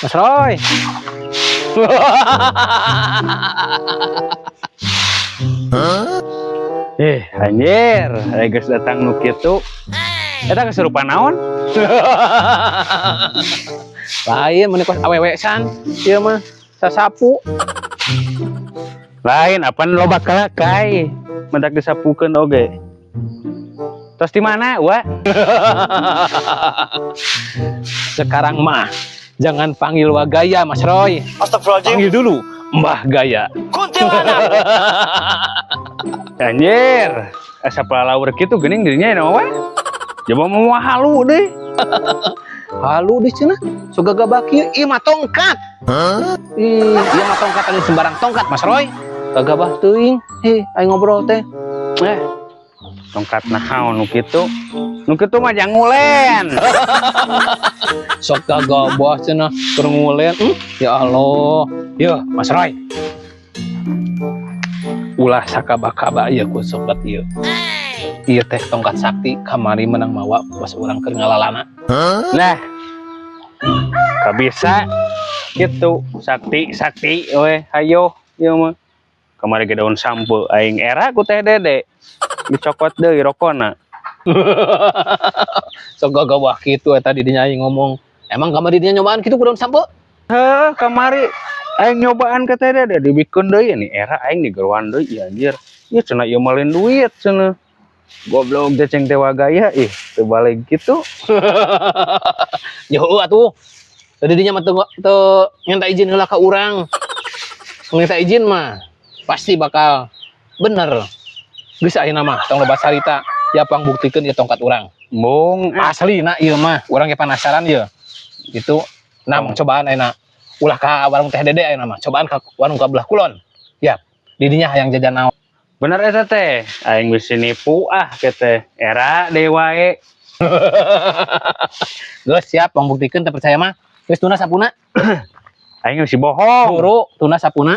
Mas Roy. Eh, anjir, aya geus datang nu kitu. Eta kesurupan naon? Lain mun kos awewe san, ieu mah sasapu. Lain apan loba kalakai. Mendak disapukeun oge. Tos di mana, Wa? Sekarang mah jangan panggil Wagaya, Mas Roy. Astagfirullahaladzim. Panggil dulu Mbah Gaya. Kuntilanak. Anjir, asa palaur kitu geuning dirinya na, Wa. Coba mau halu deh. Halu di cenah, so gagabah kieu, ieu mah tongkat. Ih, ieu mah tongkat lain sembarang tongkat, Mas Roy. Gagabah teuing, heh, aing ngobrol teh. Eh, tongkat naon nu kitu? Nu kitu mah jangulen. Sok gagabah cenah keur ngulen. Ya Allah. Yo, Mas Roy. Ulah sakaba-kaba ieu ku sobat ieu. Ieu teh tongkat sakti kamari menang mawa pas urang keur ngalalana. Nah, kabisa gitu sakti sakti we hayo ieu mah. Kamari ge daun sampo aing era ku Teh Dede. Dicokot deui rokona. Sok gagabah kitu eta di dinya aing ngomong. Emang kamari dinya nyobaan kitu ku daun sampo? Heh, kamari aing nyobaan ke Teh Dede dibikeun deui nih era aing digeroan deui ieu anjir. Ieu cenah ieu mah lain duit cenah. Goblok teh ceng teh wagaya ih teu balik gitu. Ya heueuh atuh. Tadi dinya mah teu teu minta izin heula ka urang. Minta izin mah pasti bakal bener. Geus ayeuna mah tong loba carita, ya pang buktikeun ieu tongkat urang. Mung Asli na ieu mah, urang ge penasaran ieu. Gitu. Nah, Oh. mau cobaan ayeuna. Ulah ka warung Teh Dede ayeuna mah, cobaan ka warung ka belah kulon. Ya, didinya hayang jajan naon. Bener eta teh. Aing geus nipu ah ke teh. Era deui wae. Geus siap pang buktikeun teu percaya mah. Geus tuna sapuna. Aing geus bohong. Buru tuna sapuna.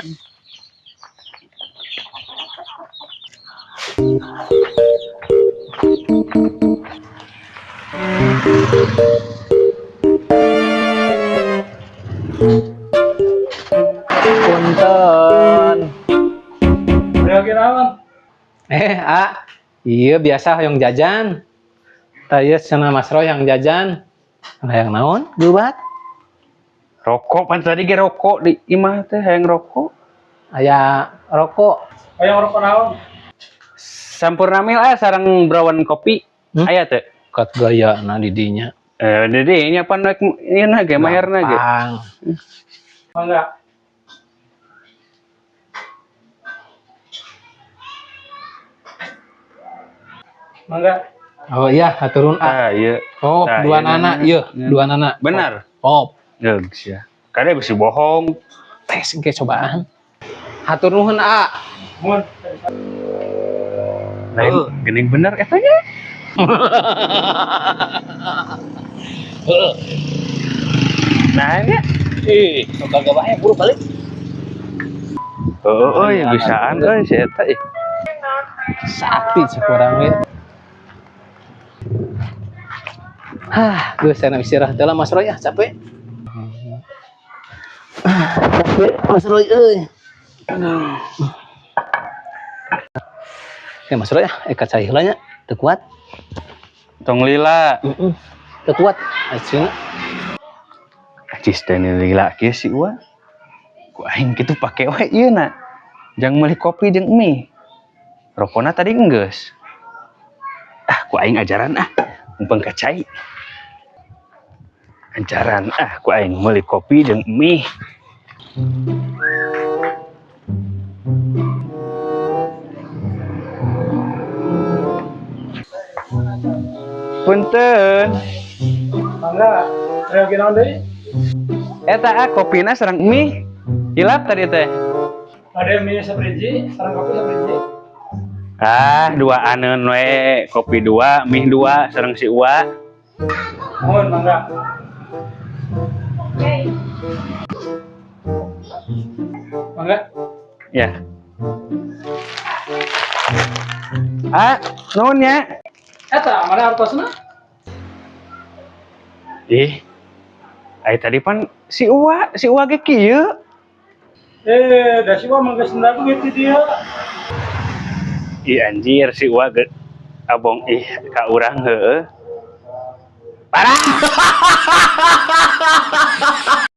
Punten. Eh, A. Iya biasa hoyong jajan. Tah ieu cenah Mas Roy yang jajan. Hayang naon? Geubat. Rokok pan tadi ge rokok di imah teh hayang rokok. Aya rokok. Hayang rokok naon? Sampurna Mild ah sareng brown kopi. Hmm? Aya teu? Kat gaya na di dinya. Eh, di nya pan rek ieu na ge mayarna ge. Gampang. Mangga. Mangga. Oh iya, haturun A. Ah, iya. Oh, Nah, dua iya, nana, iya. iya, dua nana. Benar. Oh, Geus ya. Kade bisi bohong. Tes engke cobaan. Hatur nuhun A. Lain geuning bener eta nya. Heeh. Nah, nya. Ih, sok gagabah buru balik. Heeh, euy bisaan euy si eta ih. Sakti cek urang ge. Hah, geus sana istirahat heula Mas Roy ah, capek. Ah, capek Mas Roy euy. Ya Mas Roy ah, eka cai heula nya, teu kuat. Tong lila. Heeh. Teu kuat. Acina. Acis teh lila kieu si Uwa. Ku aing kitu pake we ieu na. Jang meuli kopi jeung mie. Rokona tadi enggeus. Ah, ku aing ajaran ah. Mumpung ka cai. Ajaran ah ku aing meuli kopi jeung mie. Punten. Mangga, ayo naon deui? Eta ah kopina sareng mie. Hilap tadi teh. Ada mie sabriji, sareng kopi sabriji. Ah, dua aneun we, kopi dua, mie dua, sareng si Uwa. Mohon mangga. Mangga. Ya. Ah, nuhun nya. Eta, mana artosna? Ih. Ai tadi pan si Uwa ge kieu. Eh, da si Uwa mah geus duit di dia. Ih anjir, si Uwa ge abong ih ka urang heueuh. Parah.